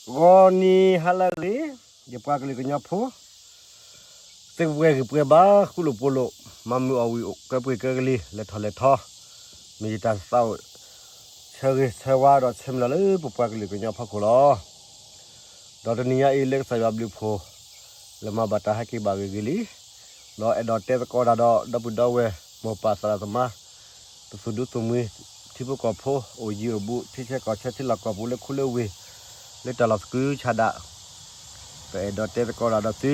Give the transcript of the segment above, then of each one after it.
ဂီၤနံၤဟါလၢအဂ့ၤ, ယပှၤကလုာ်ကညီဖိ သုကပှဲၤဂံၢ်ပှဲၤဘါ ဃူလိာ်ဖိးလိာ်, မၤမုာ်အီၣ်ဝံၣ် ကၢပှ့ၤကၢကလံၤ လဲၤထီၣ်လဲၤထီ, မ့ၢ်ယတၢ်သးအိၣ် ဆၢဂ့ၤဆၢဝါဒီးဆၢမုၢ်လၢ်လၢပပှၤကလုာ်ကညီဖီခိၣ်လီၤ. ဒီးတနံၤညါအံၤလၢကစၢ်ယွၤဘျုးဖှိၣ် လၢမၤဘၣ်တၢ်ဟဲက့ၤဘၣ်ဂ့ၤဂ့ၤလံ, ဒီးအဲၣ်ဒိးတဲသကိးတၢ်ဒီး ဒီပုၢ်ဒီဝဲၢ် မိၢ်ပၢ်သရၣ်သမါ ပသူၣ်ဒူသးမုာ် ထံဖိကီၢ်ဖိ အိၣ်ယံၤအိၣ်ဘူး ထံဆၢကီၢ်ဆၢ ထံလီၢ်ကီၢ်ပူၤ လၢခူလၢဝ့ၢ် လၢတၢ်လီၢ်သကုၤဆးဒး, ပအဲၣ်ဒိးတဲသကိးတၢ်ဒီးသု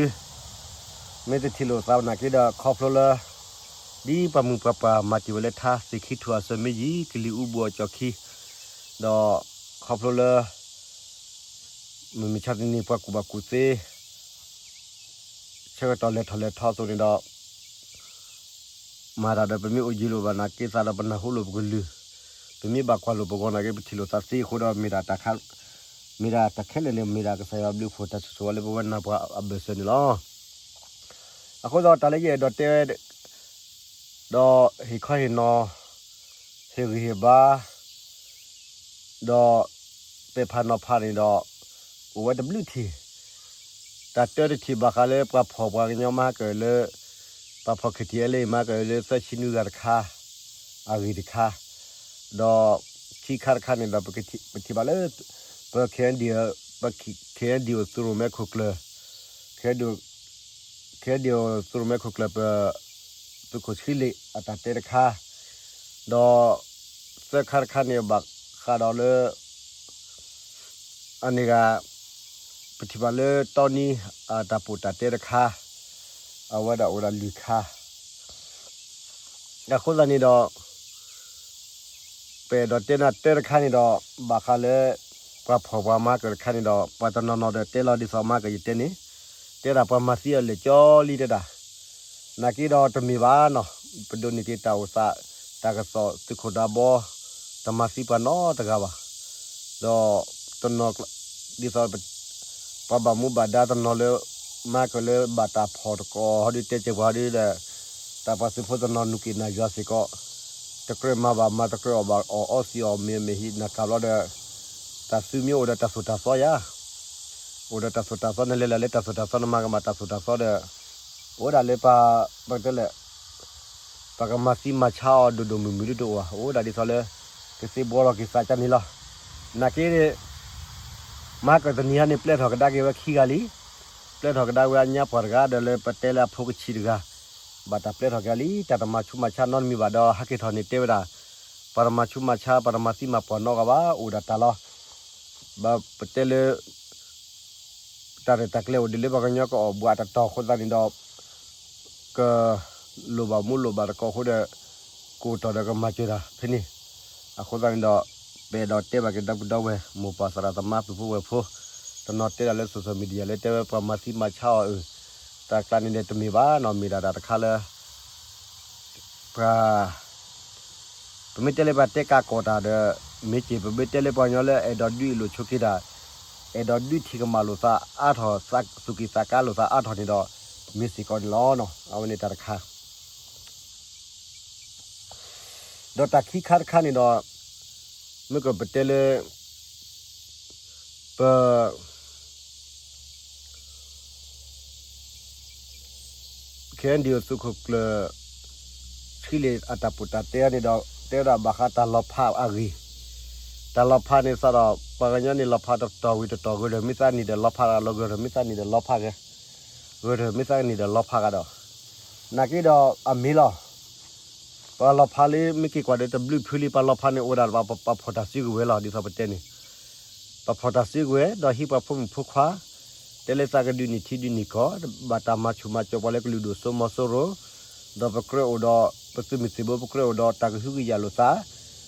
မ့ၢ်တထံၣ်လိာ်သးနာ်က့ဒီး ခီဖျိလၢ ဒ်ပှၤမုၢ်ပှၤပှၢ်မၤတ့ၢ်ဝဲလၢထါ သ့ၣ်ခံထူၣ်အစၢၤမ့ၢ်ယံၤ ကလံၤအူဘူးအကၠီၢ်ခံ, ဒီးခီဖျိလၢ မုၢ်မဆါတနံၤပှၤကူၣ်ဘၣ်ကူၣ်သ့ ဆၢကတီၢ်လဲၤထီၣ်လဲၤထီအသိးန့ၣ်ဒီး မၤတၢ်ဒီးပမ့ၢ်အိၣ်ယံၤလိာ်ဘၣ်နာ်က့သးဒီးပနၢ်ဟူလိာ်ပကလုၢ်, ပမ့ၢ်ဘၣ်ကွၢ်လိာ်ပဂီၢ်နာ်က့ ပထံၣ်လိာ်သးသ့အဃိဒီး မ့ၢ်ဒၣ်တၢ်ခါ မ့ၢ်ဒၣ်တၢ်ခဲလၢာ်န့ၣ် မ့ၢ်ဒၣ်ကစၢ်ယွၤဘျုးဖှိၣ်တၢ်ဆိၣ်ဂ့ၤလၢပဝဲနၢ်ပှၤအဘၢၣ်စၢၤန့ၣ်လီၤ. အဃိဒီးတၢ်လၢယအဲၣ်ဒိးတဲဝဲ ဒီးဟ့ၣ်ခီဟ့ၣ်နီၤ ဟ့ၣ်ဂံၢ်ဟ့ၣ်ဘါ ဒီးပဲာ်ဖးနီၤဖးန့ၣ်ဒီး အိၣ်ဝဲတဘျုးထံၣ်, တၢ်တၢတထံၣ်ဘၣ်ဃးလၢပှၤဖီၣ်ပှၤကညီမၤဟါကၢၣ်လၢ ပှၤဖီၣ် KTLA မၤဟါကၢၣ်လၢသၢဆံနွံဂၤတခါ အဂ့ၢ်တခါ, ဒီးခံခါတခါန့ၣ်ဒီး ပထံၣ်ဘၣ်လၢ ပ KNDO ပ KNDO သုးရိၣ်မဲခိၣ်ကျၢၢ် KNDO သုးရိၣ်မဲခိၣ်ကျၢၢ် ပ သုးခိၣ်ဆှံလ့ၣ်အတၢ်တဲတခါ, ဒီးသၢခါတခါန့ၣ်ဘၣ်ဃးဒီးလၢ အန့ၣ်ဂၤ ပထံၣ်ဘၣ်လၢတီနံအတၢ်ပီးတၢ်တဲတခါ, အဝဲဒၣ်အိၣ်ဒၣ်လွံၢ်ခါ, အဃိသတးန့ၣ်ဒီး ပအဲၣ်ဒိးတဲနၤတၢတခါန့ၣ်ဒီး ဘၣ်ဃးလၢ ပှၤဖီၣ်ပှၤမၤဟါကၢၣ်တခါန့ၣ်ဒီး ပှၤတနီၤနီၤဒီးတဲလီၤဒ်သိးမၤကၢၣ်ယတဲန့ၣ်, တဲဒၣ်ပှၤမၤသံအီၤလဲၣ်ကၠီလံတဲဒၣ်, နာ်က့ဒီးတမ့ၢ်ဘၣ်နီၤ, ပဒိးန့ၢ်က့ၤတၢ်အိၣ်သး တၢ်ကစီၣ်သုးခိၣ်ဒးဘီ တမၤသံပှၤနီတဂၤဘၣ်, ဒီးတနီၤ ဒ်သိး ပှၤဘၣ်မူဘၣ်ဒါတနီၤလၢ မၤကၢၣ်လၢဘၣ်တၢ်ဖီၣ်တကိးဟီဒုးတဲစဲးပှၤဟီဒုးဒီး တၢ်ပှၤသုးဖိတနီၤနုာ်က့ၤနၤယွၤစ့ၢ်ကီး, တကြၢးမၤဘၣ်မၤ တကြၢးအီၣ်ဘၣ်အီၣ်အီသံးအီၣ်မ့ၤမ့ၢ်ဟံးနၤကၢ်ဘျီဒီး တၢ်သုမ့ၢ်အိၣ်ဒီးတၢ်သိၣ်တၢ်သီယၤ, အိၣ်ဒီးတၢ်သိၣ်တၢ်သီ နလဲၤလၢ်လၢတၢ်သိၣ်တၢ်သီ နမၤကမၣ်တၢ်သိၣ်တၢ်သီဒီး အိၣ်ဒၣ်လၢပ ပကတဲလဲၣ် ပကမၤသံမၤဆါအီၤဒိၣ်ဒိၣ်မုၢ်မုၢ်ဒ်တအိၣ်ဘၣ်, အိၣ်ဒၣ်ဒ်သိးလၢ ကသ့ဘှီထီၣ်က့ၤသးကန့ၣ်လီၤ. နာ်က့ မၤကၢၣ်တနံၤဟါန့ၣ် ပျဲထီၣ်ကဒါက့ၤဝဲခံဂၤလံ, ပျဲထီၣ်ကဒါဝဲအညါပှၢ်တဂၤဒီးလၢပတဲလၢအဖိကဆံးတဂၤ, ဘၣ်တၢ်ပျဲထီၣ်က့ၤလံ, တၢ်တမၤဆူးမၤဆါနီတမံၤဘၣ်ဒီး ဟဲက့ၤထီၣ်န့ၣ်တဲဝဲဒၣ်, ပှၤတမၤဆူးမၤဆါ ပှၤတမၤသံမၤပှၢ်နီတဂၤဘၣ်, အိၣ်ဒၣ်တၢ်လီၤ. ဘၣ်ပတဲလၢ တၢ်ရဲၣ်တၢ်ကျဲၤအိၣ်ဒ်လၢပှၤကညီကအီၣ်ဘှးတတီၤအဃိသတးန့ၣ်ဒီး က လိၣ်ဘၣ်မူလိၣ်ဘၣ်တကိးအဃိဒီး ကအိၣ်တီၢ်ဒီးကမၤစၢၤတၢ်ဖဲန့ၣ်, အဃိသတးန့ၣ်ဒီး ပအဲၣ်ဒိးတဲဘၣ်က့ၤဒီပုၢ်ဒီဝဲၢ် မိၢ်ပၢ်သရၣ်သမါ ပုၢ်ဖိဝဲၢ်ဖိ, တနီၤတဲဒၣ်လၢ social media လၢတဲဝဲပှၤမၤသံမၤဆါအီၤအုၣ်, တၢ်ကျါန့ၣ်ဒီးတမ့ၢ်ဘၣ်နီၤ, မ့ၢ်ဒၣ်တၢ်တခါလၢ ပှၤ ပမ့ၢ်တဲလၢပှၤတဲကးကီးတၢ်ဒီး မ့ၢ်စ့ၢ် ပမ့ၢ်တဲလၢပှၤကညီလၢအဲၣ်ဒိးဒုးအ့ၣ်လိာ်ဆိးက့တၢ်, အဲၣ်ဒိးဒုးထံၣ်ကမၣ်လိာ်သးအါထီၣ်, သူၣ်က့ၣ်သးကါလိာ်သးအါထီၣ်န့ၣ်ဒီး မ့ၢ်စ့ၢ်ကီးန့ၣ်လီၤ. အဝဲန့ၣ်တၢ်တခါ ဒီးတၢ်ခံခါတခါန့ၣ်ဒီး မ့ၢ်ကပတဲလၢ ပ KNDO သုးခိၣ်ကျၢၢ် ဆှံလ့ၣ်အတၢ်ပီးတၢ်တဲန့ၣ်ဒီး တဲဝဲဒၣ်ဘၣ်ဃးတၢ်လီၤဖးအဂ့ၢ်, တၢ်လီၤဖးန့ၣ်စးဒီး ပှၤကညီန့ၣ်လီၤဖးတတီၤဝံၤတတီၤ ဂဲၤထၢၣ်မ့ၢ်သးနံၤဒီးလီၤဖးဂၤ လီၤဂဲၤထၢၣ်မ့ၢ်သးနံၤဒီးလီၤဖးဂၤ, ဂဲၤထၢၣ်မ့ၢ်သးနံၤဒီးလီၤဖးဂၤဒီး နာ်က့ဒီးအမ့ၢ်လီၤ. ပှၤလီၤဖးလၢ မ့ၢ်က့ၤကွၢ်ဒီးတဘျုးဖုလံ ပှၤလီၤဖးန့ၣ်အိၣ်ဒၣ်ပှၤဖီၣ်တၢ်စုကဝဲၤလီၤ. ဒ်သိးပတဲန့ၣ် ပှၤဖီၣ်တၢ်စုကဝဲၤ ဒီးဟံးပှၤဖိမုၣ်ဖိခွါ တဲလၢသးကဒုးနံၣ်ထံဒုးနံၣ်ကီၢ် ဘၣ်တၢ်မၤဆူၣ်မၤစိးပှၤလၢကလုာ်ဒိၣ်စိမိၤစိရိၤ, ဒီးပကြၢးအိၣ်ဒီး ပသုးမုၢ်သံၣ်ဘိ ပကြၢးအိၣ်ဒီးတၢ်ကဟုကယာ်လိာ်သး,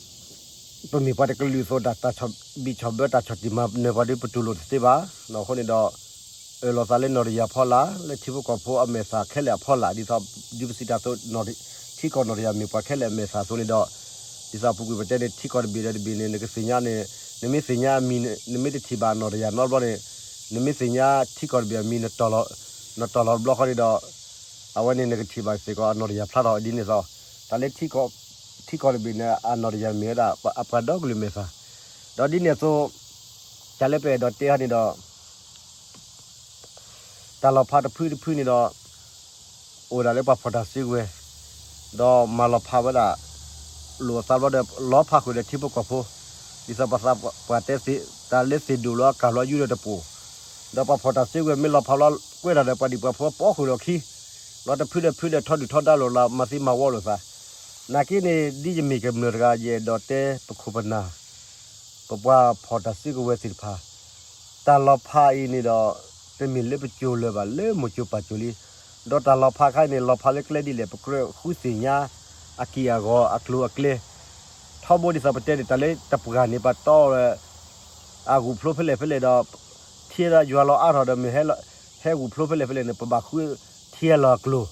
ဒ် ပမ့ၢ်ပှၤတကလုာ်အသိး တၢ်ဆီၣ်ဘံၣ်ဆီၣ်ဘၢ တၢ်ဆီၣ်တံၢ်မၤနၢၤပှၤဒီး ပတူၢ်လိာ်တသ့ဘၣ်. အဃိန့ၣ်ဒီး အၢၣ်လီၤသးလၢနီၢ်တယၢ်ဖီလာ် လၢထံဖိကီၢ်ဖိအမဲာ်သၣ်ခဲလၢာ်အဖီလာ် ဒ်သိး ဒ်ပစံးတၢ်အသိး ထံကီၢ်နီၢ်တယၢ်မ့ၢ်ပှၤခဲလၢာ်အမဲာ်သၣ်အသိးန့ၣ်ဒီး ဒ်သိးပူၤကွံာ်ပတဲန့ၣ် ထံကီၢ်တဘ့ၣ်ဒီးတဘ့ၣ်န့ၣ် နကသ့ၣ်ညါန့ၣ် နမ့ၢ်သ့ၣ်ညါအမံၤ နမ့ၢ်တထံၣ်ဘၣ်နီၢ်တယၢ်နီတဘျီန့ၣ် နမ့ၢ်သ့ၣ်ညါထံကီၢ်တဘ့ၣ်အမံၤ နတီၢ်လီၤတဘျီဃီန့ၣ်ဒီး အဝဲန့ၣ်နကထံၣ်ဘၣ်စ့ၢ်ကီးအနီၢ်တယၢ်ဖျါထီၣ်ဒ်န့ၣ်အသိး တၢ်လၢ ထံကီၢ်တဘ့ၣ်န့ၣ် အနီၢ်တယၢ်မ့ၢ်ဝဲဒၣ် အပှၤဒီကလုာ်မဲာ်သၣ် ဒီးဒ်န့ၣ်အသိး တၢ်လၢပအဲၣ်ဒိးတဲအီၤန့ၣ်ဒီး တၢ်လီၤဖးတဖုတဖုန့ၣ်ဒီး အိၣ်ဒၣ်လၢပှၤဖီၣ်တၢ်စုကဝဲၤ ဒီးမၤလီၤဖးဝဲဒၣ် လိာ်အသးဘျီဒီး လီၤဖးဃုာ်ဒီးထံဖိကီၢ်ဖိ ဒ်သိးပှၤသးပှၢ်တဲသ့ တၢ်လၢသ့ၣ်ဒိၣ်လီၤကၢ်လီၤယူၢ်ဒီးတပိာ် ဒီးပှၤဖီၣ်တၢ်စုကဝဲၤမ့ၢ်လီၤဖးလီၤကွဲးတၢ်ဒီး ပှၤဒံးပှၤဖိပိာ်ဃုာ်ဒီးခံ လီၤတဖုဒီးဖုဒီးထီဒုၣ်ထီဒါလိာ်လၢမၤသံမၤဝီလိာ်သး နာ်က့န့ၣ် ဒ်ယမ့ၢ်ကမျၢၢ်တဂၤ ယအဲၣ်ဒိးတဲပခိၣ်ပနၢ် ပပှၤဖီၣ်တၢ်စုကဝဲၤသ့ၣ်တဖၣ် တၢ်လီၤဖးအံၤန့ၣ်ဒီး တမ့ၢ်လၢပကၠိၤလၢၤဘၣ် လၢမိၢ်ကၠိၤပၢ်ကၠိၤလံ. ဒီးတၢ်လီၤဖးခါအံၤန့ၣ် လီၤဖးလၢကျဲဒ်လဲၣ် ပကြၢးဃုသ့ၣ်ညါ အက့ၢ်အဂီၤအကျိၤအကျဲ ထီဘိဒ်သိးပတဲန့ၣ် တၢ်လၢတပှၢ်န့ၣ် ပတီၢ် အဂုၢ်ဖျိဖဲလဲၣ်ဖဲလဲၣ်ဒီး ထံဒီးယွၤလီၤအါထီၣ်ဒီးမ့ၢ် ဟဲဂုၢ်ဖျိဖဲလဲၣ်ဖဲလဲၣ်န့ၣ် ပဘၣ်ဃုထံဟဲလီၤအကျိၤ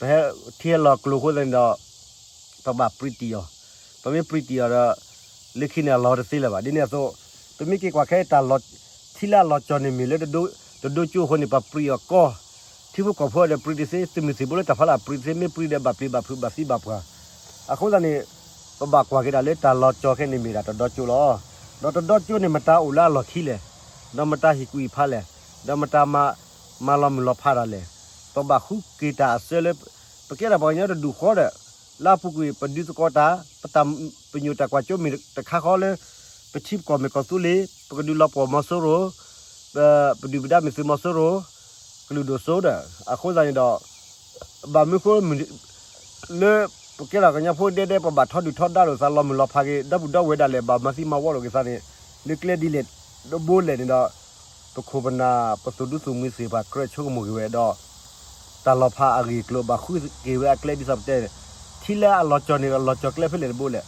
ပဟဲထံဟဲလီၤအကျိၤအဃိသတးန့ၣ်ဒီး ပဘၣ်ပြံးတံၢ်အီၤ, ပမ့ၢ်ပြံးတံၢ်အီၤဒီး လၢခံန့ၣ်အလီၤတသ့လၢၤဘၣ်. ဒ်န့ၣ်အသိး ပမ့ၢ်က့ၤကွၢ်ခဲအံၤ ထံလၢအလီၤကၠီၤန့ၣ်မ့ၢ်လၢ တဒိကၠိအဃိန့ၣ် ပပြံးအီၤကီ, ထံဖိကီၢ်ဖိဒီးပြံးတသ့, သုးမုၢ်သံၣ်ဘိလၢတၢ်ဖီလာ်ပြံးတသ့, မ့ၢ်ပြံးဒီးဘၣ်ပျံၤဘၣ်ဖုးဘၣ်သံဘၣ်ပှၢ်, အဃိသတးန့ၣ် ပဘၣ်ကွၢ်က့ၤဒၣ်လၢတၢ်လီၤကၠီၤခဲအံၤန့ၣ်မ့ၢ်ဒၣ်တဒိကၠိလီၤ. ဒီးတဒိကၠိန့ၣ် မတၤအိၣ်လၢအလီၢ်ခံလဲၣ်, ဒီးမတၤဟ့ၣ်ကူၣ်ဟ့ၣ်ဖးလဲၣ်, ဒီးမတၤ မၤလီၤမုၢ်လီၤဖးတၢ်လဲၣ်, ပဘၣ်ဃုက့ၤတၢ်အစၢလၢ ပကဲဒၣ်ပှၤကညီတဒူၣ်ဃီဒီး လၢအပူၤကွံာ် ပဒုးသကိးတၢ်, ပတၢ်ပညိၣ်တၢ်ကွၢ်စိမ့ၢ်တခါဃီလၢ ပထံပကီၢ်မ့ၢ်ကီၢ်သူလ့ၤ, ပကဒုးလီၤပှီၢ်မီၤစိရိၤ, ပဒုၣ်ပဒါမ့ၢ်သုးမီၤစိရိၤ, ကလုာ်ဒိၣ်စိဒီး အဃိသတးန့ၣ်ဒီး ဘၣ်မနုၤဃိ လၢ ပကဲထီၣ်ကညီဖိဒဲဒဲ ပဘၣ်ထီဒုၣ်ထီဒါလိာ်သး လီၤမုၢ်လီၤဖးက့ၤ ဒီပုၢ်ဒီဝဲၢ်ဒၣ်လဲာ် ဘၣ်မၤသံမၤဝီလိာ်က့ၤသးန့ၣ် လၢကျဲဒ်လဲၣ်တဘိလဲၣ်န့ၣ်ဒီး ပခိၣ်ပနၢ် ပသုးဒူသုးမုၢ်သ့ၣ်တဖၣ် ကြၢးဆိကမိၣ်က့ၤဝဲဒီး တၢ်လီၤဖးအဂ့ၢ်အကျိၤ ဘၣ်ဃုက့ၤဝဲအကျဲဒ်သိးပတဲန့ၣ် ထံလၢအလီၤကၠီၤန့ၣ် အလီၤကၠီၤကျဲဖဲလဲၣ်တဘိလဲၣ်,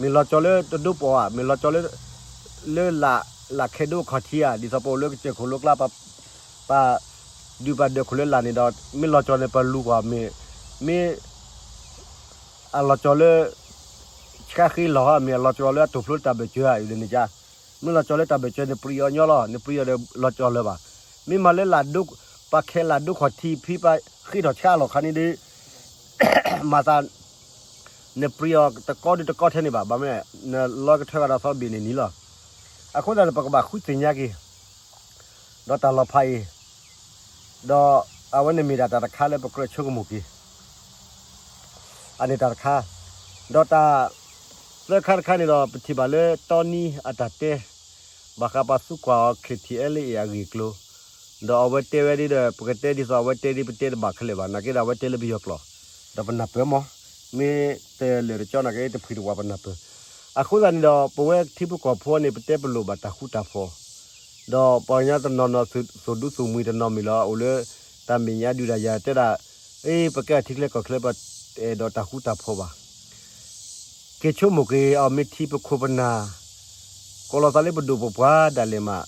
မ့ၢ်လီၤကၠီၤလၢတဒိပီၢ်ဧါ, မ့ၢ်လီၤကၠီၤလၢ လၢလာ်ခဲဒိခီၣ်ထံးဧါ, ဒ်သိးပအိၣ်လၢကစၢၢ်ခိၣ်လိကျါ ပ ဒုးပာ်ဒၢးခိၣ်လၢလာ်န့ၣ်ဒီး မ့ၢ်လီၤကၠီၤန့ၣ် ပလူၤကွၢ်မ့ၢ် မ့ၢ် အလီၤကၠီၤလၢ ဆှါဃ့လီၤဧါ, မ့ၢ်အလီၤကၠီၤလၢအတိာ်ဖျိတၢ်ဘၢၣ်စၢၤဧါ, အံၤန့ၣ်ကါ, မ့ၢ်လီၤကၠီၤလၢတၢ်ဘၢၣ်စၢၤန့ၣ် ပြံးအီၤညီလီၤ, နပြံးအီၤဒီးလီၤကၠီၤလၢၤဘၣ်. မ့ၢ်မၤလၢ ပှၤခဲလၢ်ဒိခီၣ်ထံး ဖံးပှၤဃ့ထီၣ်ဆှါအလီၢ်ခါန့ၣ်ဒီး မၤသး နပြံးအီၤတကီဒုတကီထဲန့ၣ်ဘၣ်, ဘၣ်မနုၤလဲၣ် နလီၤကထၢဂၤဒီးသီဘ့ၣ်န့ၣ်နံၤလီၤ. အဃိသတးန့ၣ် ပကဘၣ်ဃုသ့ၣ်ညါက့ၤ ဒီးတၢ်လီၤဖးအံၤ ဒီးအဝဲန့ၣ်မ့ၢ်ဒၣ်တၢ်တခါလၢပကြၢးဆိကမိၣ်က့ၤ အန့ၣ်တၢ်တခါ, ဒီးတၢ်သၢခါတခါန့ၣ်ဒီး ပထံၣ်ဘၣ်လၢတီနံအတၢ်တဲ ဘၣ်ဃးပှၤသံကွၢ်အီၤ KTLA အဂ့ၢ်အကျိၤ, ဒီးအဝဲတဲဝဲဒ်ဒီး ပကတဲဒ်သိးအဝဲတဲဒ် ပတဲတဘၣ်ခဲလၢာ်ဘၣ်, နာ်က့ဒီးအဝဲတဲလၢပယီၤကျိာ်, ဒီးပနၢ်ပၢၢ်မး, မ့ၢ်တလၢာ်တကၠီနာ်က့ တဖှံတဝးပနၢ်ပၢၢ်. အဃိသတးန့ၣ်ဒီး ပဝဲထံဖိကီၢ်ဖိန့ၣ် ပတဲပလိၣ်ဘၣ်တၢ်ဃူတၢ်ဖိး ဒီးပှၤကညီတနီၤနီၤ သုးဒူသုးမုၢ်တနီၤမ့ၢ်လီၤ အိၣ်လၢတၢ်မဲာ်ညါဒုးတၢ်ယၤတဲဒၣ်, အ့ ပကဲထံချၢကီၢ်ချၢ ပအဲၣ်ဒိးတၢ်ဃူတၢ်ဖိးဘၣ်. က့ၤဆိကမိၣ်က့ၤအီၤ မ့ၢ်ထံပခိၣ်ပနၢ် ကိးလီၤသးလၢပဒိၣ်ပပှၢ်ဒၣ်လဲာ်မး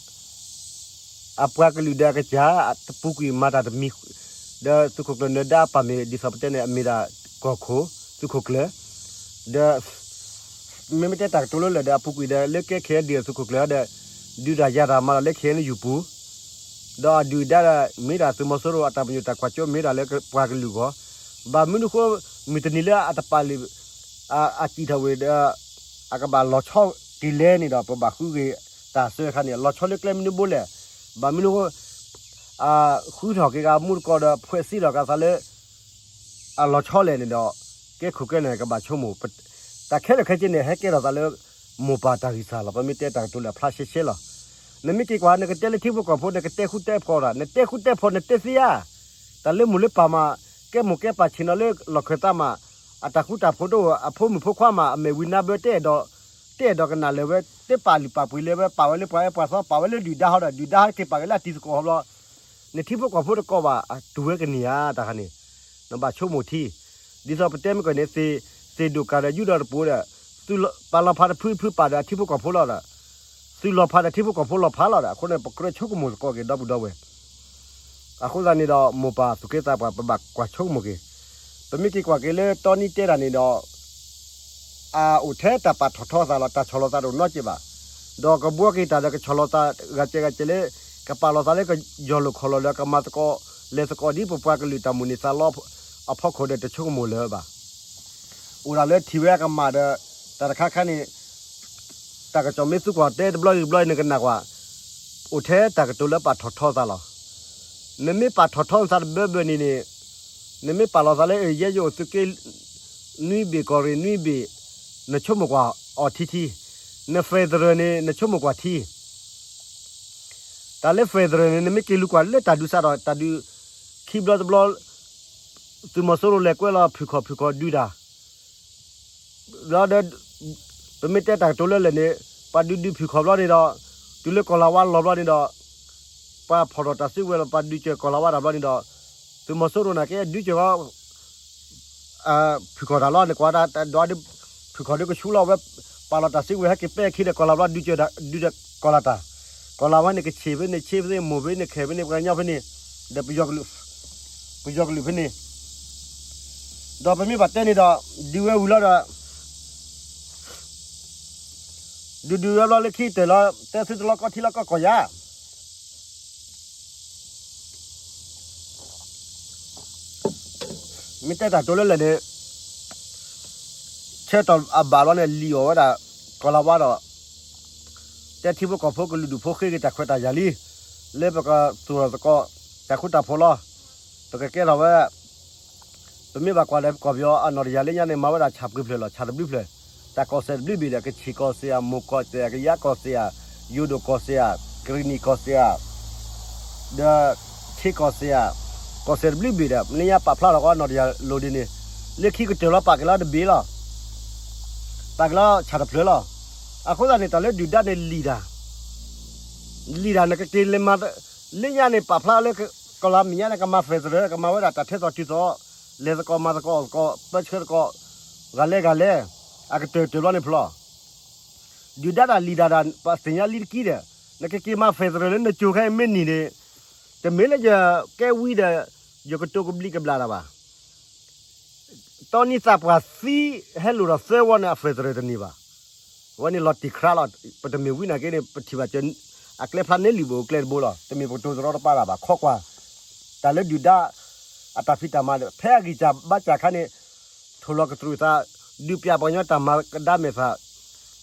အပှၤကလုာ်ဒီးအကစၢ် တပူၤကွံာ်မၤတၢ်တမံၤ ဒီးသုးခိၣ်ကျၢၢ်နၢၤဒါအပၢ်မ့ၢ်ဒ်သိးပတဲန့ၣ် အမ့ၢ်ဒၣ်ကီၢ်ခိၣ်သုးခိၣ်ကျၢၢ်, ဒီး မ့မ့ၢ်တဲတၢ်ကတိၤလၢလၢာ်ဒီးအပူၤကွံာ်ဒီး လၢကဲခဲအံၤဒ်သုးခိၣ်ကျၢၢ်ဒီး ဒုးတၢ်ယၤတၢ်မၤဒီးလၢခဲအံၤန့ၣ်ယူၢ်ပူၤ, ဒီးအဒုၣ်အဒါဒီး မ့ၢ်ဒၣ်သုးမီၤစိရိၤအတၢ်ပညိၣ်တၢ်ကွၢ်စိမ့ၢ်ဒၣ်လၢပှၤကလုာ်အဂီၢ်, ဘၣ်မနုၤအဃိ မုၢ်တနံၤလၢအတပာ်လုၢ် အစံၣ်ထီၣ်ဝဲဒီး အကဘၣ်လီၤဆီက့ၤလဲၣ်န့ၣ်ဒီး ပဘၣ်ဃုက့ၤတၢ်စၢအခါန့ၣ် လီၤဆီလၢကျဲမနုၤဘိလဲၣ်, ဘၣ်မနုၤအဃိ ဃုထီၣ်က့ၤဂၤမူတကီၢ်ဒီး ဖှဲးစံးထီၣ်က့ၤသးလၢ အလီၤဆီလဲၣ်န့ၣ်ဒီး ကဲခိၣ်ကဲနၢ်ကဘၣ်ဆိကမိၣ်, တၢ်ခဲလၢာ်ခဲဆ့န့ၣ် ဟဲကဲထီၣ်သးလၢ မိၢ်ပၢ်တၢ်ဂံၢ်စၢ်လီၤ. ပမ့ၢ်တဲတၢ်ကတိၤလၢအဖျါရှဲရှဲလီၤ. နမ့ၢ်က့ၤကွၢ် နကတဲလၢထံဖိကီၢ်ဖိ နကတဲဃူတဲဖိးတၢ် နတဲဃူတဲဖိး နတဲသ့ဧါ, တၢ်လၢမိၢ်လၢပၢ်မး ကဲမိၢ်ကဲပၢ်ဆ့ၣ်နီၤလၢလီၢ်ခၢၣ်သးမး အတၢ်ဃူတၢ်ဖိးတအိၣ် အဖိမုၣ်ဖိခွါမး အမဲာ်ဝံနါဘၢတအဲၣ်ဒိး တအဲၣ်ဒိးကနၣ်လၢၤဝဲ တပာ်လုၢ်ပာ်ပှ့ၤလၢၤဝဲ ပာ်ဝဲလၢပှၤအဲၣ်ပှၤသီ ပာ်ဝဲလၢဒုၣ်ဒါဟီဒီး ဒုၣ်ဒါဟီက့ၤပာ်က့ၤလၢအတံၤသကိးဟီဘျီ နထံဖိကီၢ်ဖိတကိးဘၣ် အတူၢ်ဝဲကန့ၢ်ဧါ တၢ်ခါန့ၣ် နဘၣ်ဆိကမိၣ်ထံ ဒ်သိးပတဲမ့ၢ်ကီၢ်န့ၣ် သ့ၣ်ဒိၣ်ကၢ်ဒီးယူၢ်ဒီးတပူၤဒီး ပာ်လီၤဖးတဖုတဖုပာ်ဒီးအထံဖိကီၢ်ဖိလီၤဒီး သုးလီၤဖးဒီးထံဖိကီၢ်ဖိလီၤဖးလီၤဒီး အဃိန့ၣ် ပကြၢးဆိကမိၣ်သကိးက့ၤဒီပုၢ်ဒီဝဲၢ် အဃိသတးန့ၣ်ဒီး မိၢ်ပၢ်သူၣ်က့သးပှၢ် ပဘၣ်ကွၢ်ဆိကမိၣ်က့ၤ ပမ့ၢ်က့ၤကွၢ်က့ၤလၢတီနံတဲတၢ်န့ၣ်ဒီး အအိၣ်ထဲတၢ်ပာ်ထီၣ်ထီသးလီၤ တၢ်ဆီၣ်လီၤသးတအိၣ်နီတစဲးဘၣ်. ဒီးကဘှီက့ၤတၢ်ဒီးကဆီၣ်လီၤသးဂၤစဲးဂၤစဲးလၢ ကပာ်လီၤသးလၢကယီၢ်လိာ်ခီၣ်လီၤလၢကမၤသကိး လဲၤသကိးဒ်ပပှၤကလုာ်တၢ်မိၣ်န့ၢ်သးလီအဖီခိၣ်ဒီးတဆိကမိၣ်လၢၤဘၣ်. အိၣ်ဒၣ်လၢထံၣ်ဝဲအကမၣ်ဒီး တၢ်တခါခါန့ၣ် တၢ်ကစီၣ်မ့ၢ်သူကွၢ်တဲတဘျီဂ့ၤတဘျီ နကနၣ်ကွၢ်, အိၣ်ထဲတၢ်ကတိၤလၢပာ်ထီၣ်ထီသးလီၤ. နမ့ၢ်ပာ်ထီၣ်ထီနသးတဘၢဘၢန့ၣ်န့ၣ်, နမ့ၢ်ပာ်လီၤသးလၢ ယဲယအိၣ်သုးက့နွံဘ့ၣ် ကီၢ်ရ့ၣ်နွံဘ့ၣ်, နဆိကမိၣ်ကွၢ်အီၤထံထံ, န federal န့ၣ် နဆိကမိၣ်ကွၢ်ထံ တၢ်လၢ federal န့ၣ် နမ့ၢ်က့ၤလူၤကွၢ်လၢတၢ်ဒုးစးထီၣ် တၢ်ဒုးခံဘျီတဘျီ, သုးမီၤစိရိၤလဲၤကွဲလီၤဖုၣ်ခီၣ် ဖုၣ်ခီၣ်ဒုးတၢ်, ဒီး ပမ့ၢ်တဲတၢ်ကတိၤလၢလဲၣ်န့ၣ်, ပှၤဒုးဒုးဖုၣ်ခီၣ်ဘျီန့ၣ်ဒီး, တုၤလၢကီၢ်လၤဝါလီၤဘျီန့ၣ်ဒီး, ပှၤဖီၣ်ထီၣ်တၢ်စုကဝဲၤလီၤ ပှၤဒုးစၢၤကီၢ်လၤဝါတၢ်ဘျီန့ၣ်ဒီး, သုးမီၤစိရိၤန့ၣ်က့ဒုးစၢၤဃီ ဖုၣ်ခီၣ်တၢ်လီၤ နကွၢ်တၢ်ဒိးဒုး, ဖုၣ်ခီၣ်ဒုးကဆူလီၤဝဲ, ပာ်လီၤတၢ်စုကဝဲၤဟဲက့ၤပဲခံဒီးကီၢ်လၤဘျီ ဒုးစၢၤဒုးဒီးကီၢ်လၤတၢ်, ကီၢ်လၤဝါန့ၣ် ကဆ့ၣ်ဖဲန့ၣ် ဆ့ဖဲန့ၣ် မိၢ်ဖဲန့ၣ် ခဲၣ်ဖဲန့ၣ် ပှၤကညီဖဲန့ၣ်, ဒီး ပယီၤကလုာ်ဖဲန့ၣ်, ဒီးပမ့ၢ်ဘၣ်တဲန့ၣ်ဒီး, ဒုးဝဲဝံၤလီၤဒီး ဒုးဒုးဝဲဘျီလၢခံတၢၢ်လီၤ တဲသုတလီၢ်ကီၢ်ထံလီၢ်ကီၢ်ကီၢ်ယၤ မ့ၢ်တဲတၢ်တိၤလၢလဲၣ်န့ၣ်, ဆၢကတီၢ်အဘၣ်ဘျီန့ၣ် လံာ်အီၣ်ဝဲဒၣ် ကီၢ်လၤဝါဒီး, တဲထံဖိကီၢ်ဖိကလုာ်ဒူၣ်ဖိဃ့က့ၤတၢ်ခွဲးတၢ်ယာ်လံ, လၢပကသူၣ်ထီၣ်သကိး တၢ်ဃူတၢ်ဖိးလီၤ, ပကကဲထီၣ်ဝဲ ပမ့ၢ်ဘၣ်ကွၢ်ဒီးပကီၢ်ပယီၤအနီၢ်တယၢ်လၢညါန့ၣ် မၤဝဲဒၣ်ဆၣ်ပှဲၤဖျၢၣ်လီၤ ဆၣ်တဘျုးဖျၢၣ်, တၢ်ကီၢ်စဲၣ်တဘျုးဘ့ၣ်ဒီး ကဆ့ၣ်ကီၢ်စဲၣ်ဧါ မိၢ်ကီၢ်စဲၣ်ဧါ ကယါကီၢ်စဲၣ်ဧါ ယိၤဒိၣ်ကီၢ်စဲၣ်ဧါ ကရံၣ်နံၣ်ကီၢ်စဲၣ်ဧါ ဒီး ခ့ကီၢ်စဲၣ်ဧါ, ကီၢ်စဲၣ်တဘျုးဘ့ၣ်ဒီး လၢညါပာ်ဖျါထီၣ်ကီးနီၢ်တယၢ်လိၤဒ်န့ၣ်, လၢခံကတၢၢ်လီၤပာ်က့ၤလီၤတဘ့ၣ်လီၤ, ပာ်က့ၤလီၤဆၣ်တဖျၢၣ်လီၤ, အဃိသတးန့ၣ် တၢ်လၢဒုၣ်ဒါန့ၣ်လံာ်တၢ် လံာ်တၢ်နကက့ၤလဲၤမၤ, လၢညါန့ၣ် ပာ်ဖျါလၢ ကီၢ်လၤမဲာ်ညါန့ၣ် ကမၤ federal ကမၤဝဲဒၣ်တၢ်ထဲသိးတုၤသိး, လဲၤသကိးမၤသကိးအီၣ်သကိး ပၢဆှၢသကိး, ဂၤလဲၣ်ဂၤလဲၣ်, အကတၢၢ်တၢၢ်ဘျီန့ၣ်ဖျီၣ်, ဒုၣ်ဒါတၢ်လံာ်တၢ်ဒၣ် ပသ့ၣ်ညါလံတကံဒီး, နကက့ၤမၤ federal လၢနကၠိၤခဲအံၤမ့ၢ်နံၤန့ၣ်, တမ့ၢ်လၢယကဲဝံၤဒီး ယကတိၤကဘျံးကဘျၣ်တၢ်ဘၣ် တီနံသးပှၢ်သံ ဟဲလိာ်ဒီးသၢဝီန့ၣ် အ federal တန့ၢ်ဘၣ်. အဝဲန့ၣ်လီၤတံၢ်ခရါလီၤ. ပတမ့ၢ်ဝံနာ်က့န့ၣ် ပထံၣ်ဘၣ်စၢၤ အကျဲဖျါန့ၢ်လံာ်ဘၣ်အိၣ်ကျဲတဘိလီၤ. တမ့ၢ်ပကတိၤတရီတပါတၢ်ဘၣ် ခီကွၢ် တၢ်လၢဒုၣ်ဒါ အတၢ်ဖံးတၢ်မၤဒီး ဖဲအဂံၢ်စၢ်ဘါစၢ်ခါန့ၣ် ထိၣ်လီၤကတြူၢ်သး ဒုးပျၢ်ပှၤကညီတၢ်မၤကဒါမဲာ်သၣ်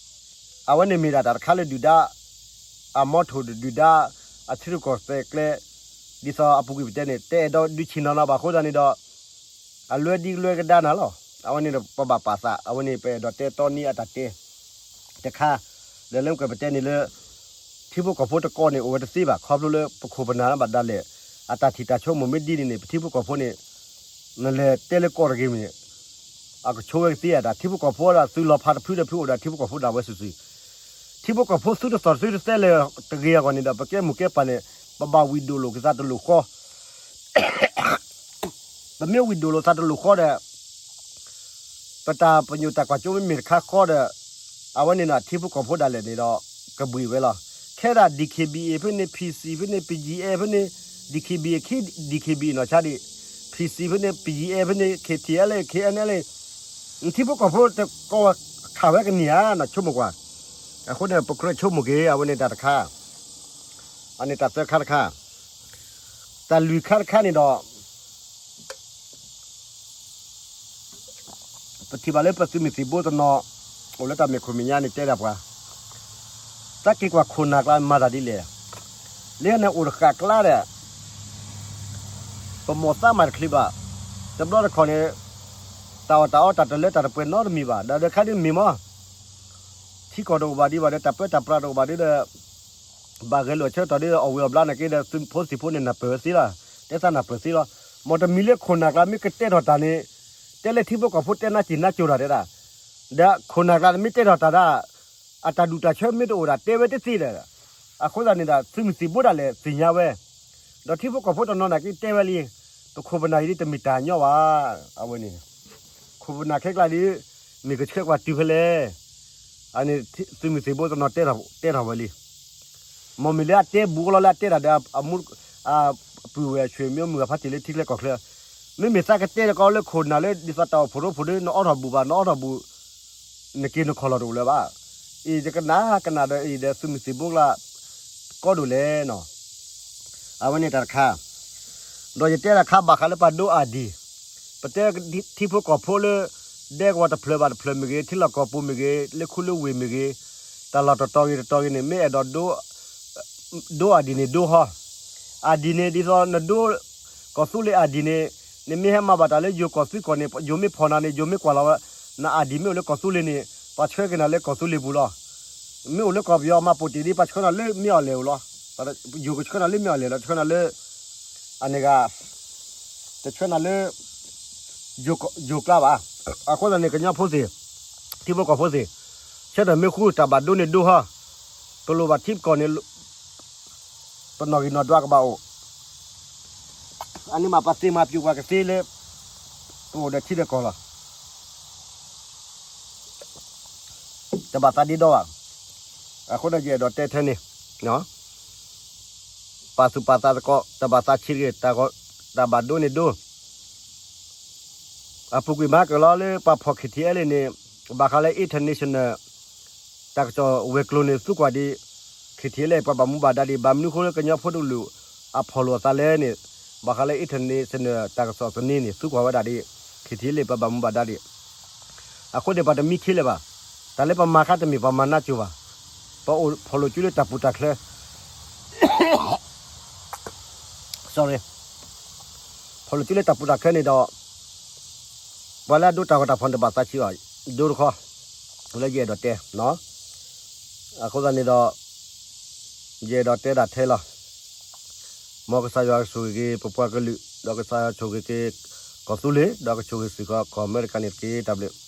အဝဲန့ၣ်မ့ၢ်ဒၣ်တၢ်တခါလၢဒုၣ်ဒါ အမီထိၣ်ဒုၣ်ဒါ အထံရူၢ်ကီၢ်သဲးကျဲ ဒ်သိးအပူၤကွံာ်ပတဲန့ၣ် တအဲၣ်ဒိးဒုးဆ့ၣ်နီၤနၤဘၣ်အဃိသတးန့ၣ်ဒီး အလွဲဒ်ကလွဲကဒါနၤလီၤ. အဝဲန့ၣ်ဒီးပဘၣ်ပာ်သး အဝဲန့ၣ်ပအဲၣ်ဒိးတဲတီနံအတၢ်တဲ တခါ ဒီးလၢမ့ၢ်ကွၢ်ပတဲန့ၣ်လၢ ထံဖိကီၢ်ဖိတကီၢ်န့ၣ် အိၣ်ဝဲတသ့ဘၣ် ခီဖျိလၢပခိၣ်ပနၢ်ဘၣ်ဒၣ်လဲာ် အတၢ်ထံၣ်တၢ်ဆိကမိၣ်မ့ၢ်ဒ်န့ၣ်န့ၣ် ပထံဖိကီၢ်ဖိန့ၣ် နလဲၤတဲလၢကီၢ်တဂ့ၤမ့ၢ် အကဆိဝဲကသ့ဧါ တၢ်ထံဖိကီၢ်ဖိဒီးသုးလီၤဖးတဖုဒီးဖုအိၣ်ဒီးထံဖိကီၢ်ဖိဒၣ်ဝဲစုာ်စုာ် ထံဖိကီၢ်ဖိသုတသီၣ်တသုတသဲလၢၤတဂ့ၤအဂီၢ်န့ၣ်ဒီး ပကဲမိၢ်ကဲပၢ်န့ၣ် ပဘၣ်ဝံၣ်ဒိၣ်လိာ်က့ၤသးတလိၣ်ဃီ ပမ့ၢ်ဝံၣ်ဒိၣ်လိာ်သးတလိၣ်ဃီဒီး ပတၢ်ပညိၣ်တၢ်ကွၢ်စိမ့မ့ၢ်တခါဃီဒီး အဝဲန့ၣ်ဒီးထံဖိကီၢ်ဖိဒၣ်လဲာ်န့ၣ်ဒီး ကဘှံးဝဲလီၤ. ခဲဒၣ် DKBA ဖဲန့ၣ် PC ဖဲန့ၣ် BGF ဖဲန့ၣ် DKBA ခံ DKBA နီၢ်ဆါဒံး PC ဖဲန့ၣ် BGF ဖဲန့ၣ် KTLA KNLA ထံဖိကီၢ်ဖိတကီၢ်ခးဝဲကန့ၢ်ဧါ နဆိကမိၣ်ကွၢ်. အဃိန့ၣ် ပကြၢးဆိကမိၣ်က့ၤ အဝဲန့ၣ်တၢ်တခါ အန့ၣ်တၢ်သၢခါတခါ တၢ်လွံၢ်ခါတခါန့ၣ်ဒီး ပထံၣ်ဘၣ်လၢပသုးမုၢ်သံၣ်ဘိတနီၤ အိၣ်လၢတၢ်မဲာ်ခိၣ်မဲာ်ညါန့ၣ်တဲဒၣ်ပှၤ တၢ်က့ၤကွၢ်ခိၣ်နၢ်ကျါမၤတၢ်ဒ်လဲၣ်. လၢန့ၣ်အိၣ်တဃာ်ကျါဒီး ပမိၢ်သးမၤတချ့ဘၣ်. တဘျီတခီၣ်န့ၣ် တၢ်အီၣ်တၢ်အီတၢ်တလၢတၢ်တပှဲၤနီတမံၤဘၣ်. ဒီးဒၢးခါဒ်မ့ၢ်မီၢ် ထံကီၢ်တအိၣ်ဘၣ်ဒံးဘၣ်ဒီး တၢ်ပၢတၢ်ပြးတအိၣ်ဘၣ်ဒံးဒီး ဘၣ်ဂဲၤလိာ်ဆၢကတီၢ်ဒ်အီၣ်ဝံၤအီၣ်ဘျါနာ်က့ဒီး သုးဖိသံၣ်ဖိန့ၣ်နၢ်ပၢၢ်ဝဲသ့လီၤ. တဲသးနၢ်ပၢၢ်သ့လီၤ. မ်တမံၤလၢခိၣ်နၢ်ကျါမ့ၢ်ကတဲထီၣ်တၢ်န့ၣ် တဲလၢထံဖိကီၢ်ဖိတဲနါစံၣ်နါကိၤတၢ်တဲဒၣ် ဒီးခိၣ်နၢ်ကျါမ့ၢ်တဲထီၣ်တၢ်ဒၣ် အတၢ်ဒူၣ်တၢ်ဆၢမ့ၢ်တအိၣ်ဒၣ်တဲဝဲတသ့ဒီး အဃိသတးန့ၣ်ဒီး သုးမုၢ်သံၣ်ဘိဒၣ်လဲာ်သ့ၣ်ညါဝဲ ဒီးထံဖိကီၢ်ဖိတနီၤနာ်က့တဲဝဲလံ ပခိၣ်ပနၢ်အံၤဒ်တမ့ၢ်တၢ်ညီဘၣ်. အဝဲန့ၣ် ခိၣ်ပနၢ်ခဲကျါဒ် မ့ၢ်ကဆှၢကွၢ်တုၤဖဲလဲၣ်. အန့ၣ် သုးမုၢ်သံၣ်ဘိတနီၤတဲထီၣ်ဝဲလံ. မ်မ့ၢ်လၢအတဲဘူးကလီလၢအတဲတၢ်ဒီး အမူ အပုၢ်ဝဲၢ်ဆွေမျိုးမုၣ်အဖါတံၢ်လၢထံချၢကီၢ်ချၢ မ့မ့ၢ်သးကတဲတကီလၢခိၣ်နၢ်လၢဒ်သိးတၢ်အိၣ်ဖှိၣ်ရိဖှိၣ်ဒီး နအီထီၣ်ဘူးဘၣ် နအီထီၣ်ဘူး နက့ၤနခီၣ်လီၤတအိၣ်လၢၤဘၣ်. အံၤယကနၣ်ကနၣ်ဒီးအံၤဒီးသုးမုၢ်သံၣ်ဘိကျါ ကီဒိၣ်လဲၣ်နီၤ. အဝဲန့ၣ်တၢ်တခါ ဒီးယတဲတၢ်ခါဘၣ်ဃးလၢပှၤဒိအၢ်ဒံၢ် ပတဲထံဖိကီၢ်ဖိလၢ ဒဲကဝီၤတဖျၢၣ်ဘၣ်တဖျၢၣ်မ့ၢ်ဂ့ၤ ထံလီၢ်ကီၢ်ပူၤမ့ၢ်ဂ့ၤ လၢခူလၢဝ့ၢ်မ့ၢ်ဂ့ၤ တၢ်လီၢ်တတီၤဂ့ၤတတီၤဂ့ၤန့ၣ် မ့ၢ်အဲၣ်ဒိးဒိ ဒိ ID န့ၣ်ဒိဟီ, ID န့ၣ်ဒ်သိးနဒိ ကီၢ်သူလ့ၤ ID န့ၣ် နမ့ၢ်ဟဲမၤဘၣ်တၢ်လၢယိၤကီၢ်သူကီၢ်န့ၣ် ယိၤမ့ၢ်ဖီၣ်နၤန့ၣ် ယိၤမ့ၢ်ကွၢ်လီၤဝဲ န ID မ့ၢ်အိၣ်လၢကီၢ်သူလ့ၤန့ၣ် ပှၤဆှၢက့ၤနၤလၢကီၢ်သူလ့ၤပူၤလီၤ. မ့ၢ်အိၣ်လၢကီၢ်ပယီၤမၤပိာ်တ့ၢ်ဒ် ပှၤဆှၢနၤလၢမ့ၢ်အီၤလဲၣ်ဧိၤလီၤ. ယိၤကဆှၢနၤလၢမ့ၢ်အီၤလဲၣ်လီၤ တဆှၢနၤလၢ အန့ၣ်ဂ့ၤ တဆှၢနၤလၢ ယိၤကျါဘၣ်. အဃိသတးန့ၣ် ကညီဖိသ့ၣ် ထံဖိကီၢ်ဖိသ့ၣ် ဆၢထၢၣ်မ့ၢ်ဃူ တၢ်ဘၣ်ဒိန့ၣ်ဒိဟီ, တလိၣ်ဘၣ်ထံပကီၢ်န့ၣ် ပနီၣ်ဂံၢ်နီၣ်ဒွးကဘၣ်အိၣ်, အန့ၣ်မးပသ့မၤပျူၤပှၤကသ့လၢ ပအိၣ်ဒီးထံဒီးကီၢ်လီၤ. တဘၣ်သးဒ့ဒီဘၣ်. အဃိန့ၣ်ယအဲၣ်ဒိးတဲထဲန့ၣ် ပာ်သူၣ်ပာ်သးသကိး တဘၣ်သးဆံးတဂ့ၤ, တၢ်ဘၣ်ဒိန့ၣ်ဒိ အပူၤကွံာ်မၤကလီလၢပှၤဖီၣ် KTLA န့ၣ် ဘၣ်ဃးလၢ international တၢ်ကစီၣ်ဝဲၤကျိၤန့ၣ် သူကွၢ်ဒံး KTLA ပှၤဘၣ်မူဘၣ်ဒါဒံး ဘၣ်မနုၤဃိလၢကညီဖိတကလုာ် အဖီၣ်လိာ်အသးလဲၣ်န့ၣ် ဘၣ်ဃးလၢ international တၢ်ကစီၣ်သန့န့ၣ် သူကွၢ်ဝဲဒၣ်ဒံး KTLA ပှၤဘၣ်မူဘၣ်ဒါဒံး အဃိန့ၣ် ပှၤတမံခ့လၢၤဘၣ်. တၢ်လၢပမၤခါတမ့ၢ်ပှၤမၤနးစိၤဘၣ်. ပအိၣ်ဖီၣ်လိာ်စုလၢတၢ်ပူၤတၢ်ချၢ sorry ဖီၣ်လိာ်စုလၢတၢ်ပူၤတၢ်ချၢန့ၣ်ဒီး ပှၤလၢအဒိတၢ်ဂီၤတၢ်ဖီၣ်န့ၣ် တဘၣ်သးဆံးဘၣ် ဒိတခီ လၢယအဲၣ်ဒိးတဲ အဃိသတးန့ၣ်ဒီး ယအဲၣ်ဒိးတဲဒၣ်ထဲလီၤ. မ်ကစၢ်ယွၤကဆိၣ်ဂ့ၤက့ၤပပှၤကလုာ် ဒီးကစၢ်ယွၤဆိၣ်ဂ့ၤက့ၤ ကီၢ်သူလ့ၤ ဒီးကဆိၣ်ဂ့ၤစ့ၢ်ကီးကီၢ်အမဲရကၤန့ၣ်တက့ၢ်. တၢ်ဘျုး